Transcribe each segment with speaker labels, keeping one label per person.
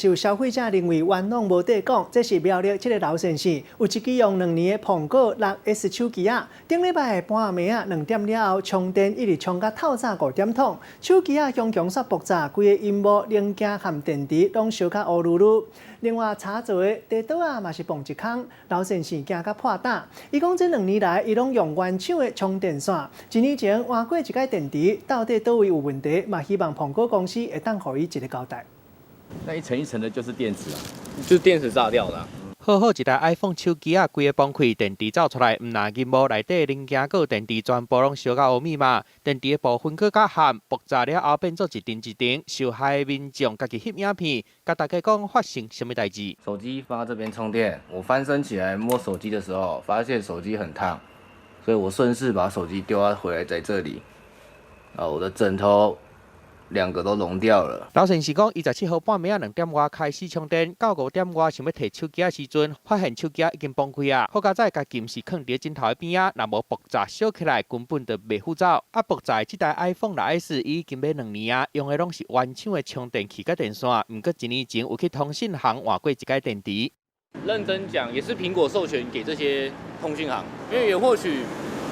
Speaker 1: 有消費者認為冤枉無得講，這是苗栗這个劉先生有一支用2年的蘋果6S 手機仔，頂禮拜半暝仔2點了後充電，一直充到透早5點通，手機仔強強煞爆炸，規个螢幕、零件和電池攏燒甲烏嚕嚕。另外插座的地桌仔嘛是碰一空，劉先生驚甲破膽。伊講這2年來，伊攏用原廠的充電線，一年前換過一擺電池，到底佗位有問題？嘛希望蘋果公司會當予伊一个交代。
Speaker 2: 那一層一層的，就是電池啊，
Speaker 3: 就是電池炸掉的。
Speaker 4: 好好一台 iPhone 手機仔，規个崩開，電池走出來，毋但螢幕內底零件佮電池全部攏燒甲烏密碼，電池的部分閣較譀，爆炸了後變做一層一層，受害民眾家己翕影片，共大家講發生啥物代誌。
Speaker 3: 手機放在這邊充電，我翻身起來摸手機的時候，發現手機很燙，所以我順勢把手機丟回來在這裡。啊，我的枕頭兩個都熔掉了。
Speaker 4: 老先生講，伊17號半暝仔2點外開始充電，到5點外想欲提手機仔時陣，發現手機仔已經崩開啊！好佳哉，共琴是囥佇枕頭的邊仔，若無爆炸燒起來，根本就袂赴走。啊，爆炸這台 iPhone 6S 已經買2年啊，用的攏是原廠的充電器佮電線，毋過一年前有去通訊行換過一擺電池。
Speaker 3: 認真講，也是蘋果授權給這些通訊行，因為也或許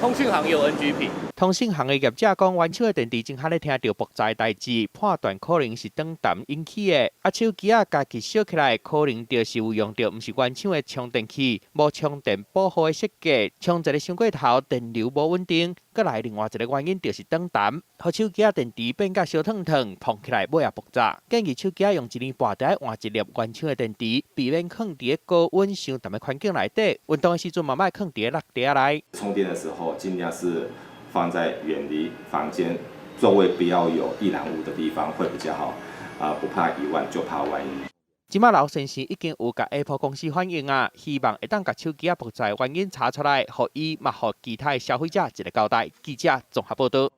Speaker 3: 通訊行有 NG 品。
Speaker 4: 通訊行的業者講，原廠的電池真罕咧聽著爆炸代誌，判斷可能是斷電引起的。啊，手機仔家己燒起來，可能就是有用著，毋是原廠的充電器，無充電保護的設計，充一个傷過頭，電流無穩定。閣來另外一个原因就是斷電，予手機仔電池變甲燒燙燙，碰起來尾也爆炸。建議手機仔用一年半著愛換一粒原廠的電池，避免囥佇高溫傷澹的環境內底。運動的時陣嘛莫囥佇落地仔內。
Speaker 5: 充電的時候盡量是放在遠離房間周圍不要有易燃物的地方會比較好，啊，不怕一萬就怕萬一。
Speaker 4: 這馬劉先生已經有共 Apple 公司反映啊，希望會當共手機仔爆炸原因查出來，予伊嘛予其他的消費者一个交代。記者綜合報導。